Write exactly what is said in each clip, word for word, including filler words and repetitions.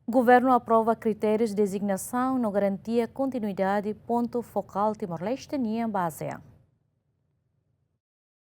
Governu aprova kritérius dezignasaun no garantia kontinuidade pontu fokál Timor-Leste nian ba ASEAN.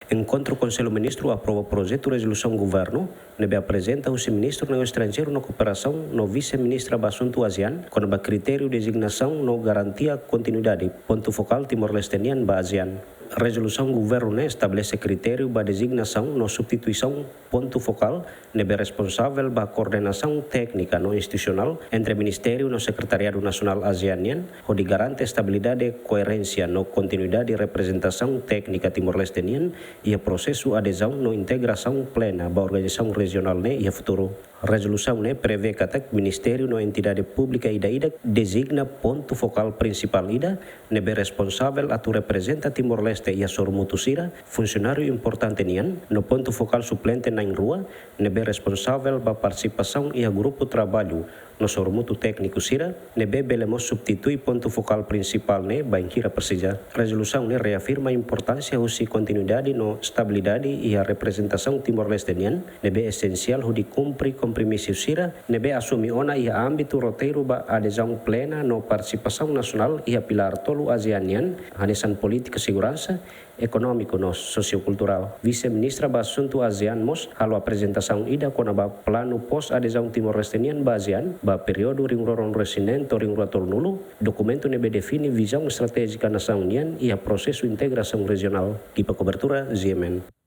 Enkontru Konsellu Ministru aprova projetu rezolusaun governu ne'ebé aprezenta husi Ministru Negósiu Estranjeiru no Kooperasaun no Vise-Ministra ba Asuntu ASEAN kona-ba kritériu dezignasaun no garantia kontinuidade pontu fokál Timor-Leste nian ba ASEAN. Rezolusaun governu ne'e estabelese kritériu ba dezignasaun no substituisaun pontu fokál ne'ebé responsavel ba koordenasaun téknika no institusionál entre ministériu no sekretariadu nasionál ASEAN nian, hodi garante estabilidade, koerénsia no kontinuidade reprezentasaun téknika Timor-Leste nian iha prosesu adezaun no integrasaun plena ba organizasaun rejionál ne'e iha futuru. Rezolusaun ne'e prevee katak ministériu no entidade públika ida-idak dezigna pontu fokál prinsipál ida ne'ebé responsavel atu reprezenta Timor-Leste iha sorumutu sira, funsionáriu importante nian, no pontu fokál suplente na'in-rua ne'ebé responsavel ba partisipasaun iha grupu traballu no sorumutu tékniku sira, ne'ebé bele mós substitui pontu fokál prinsipál ne'e bainhira presiza. Rezolusaun ne'e reafirma importánsia husi kontinuidade no estabilidade iha reprezentasaun Timor-Leste nian, ne'ebé esensiál hodi kumpre kompromisu sira ne'ebé asumi ona iha ámbitu roteiru ba adezaun plena no partisipasaun nasionál iha pilár tolu ASEAN nian, hanesan polítika seguransa, ekonómiku no sosiokulturál. Vise-Ministra ba Asuntu ASEAN mós halo aprezentasaun ida kona-ba planu pós-adezaun Timor-Leste nian ba ASEAN ba períodu rihun rua ruanulu-resin-neen to'o rihun rua tolunulu, dokumentu ne'ebé define vizaun estratéjika nasaun nian iha prosesu integrasaun rejionál. Ekipa kobertura, G M N.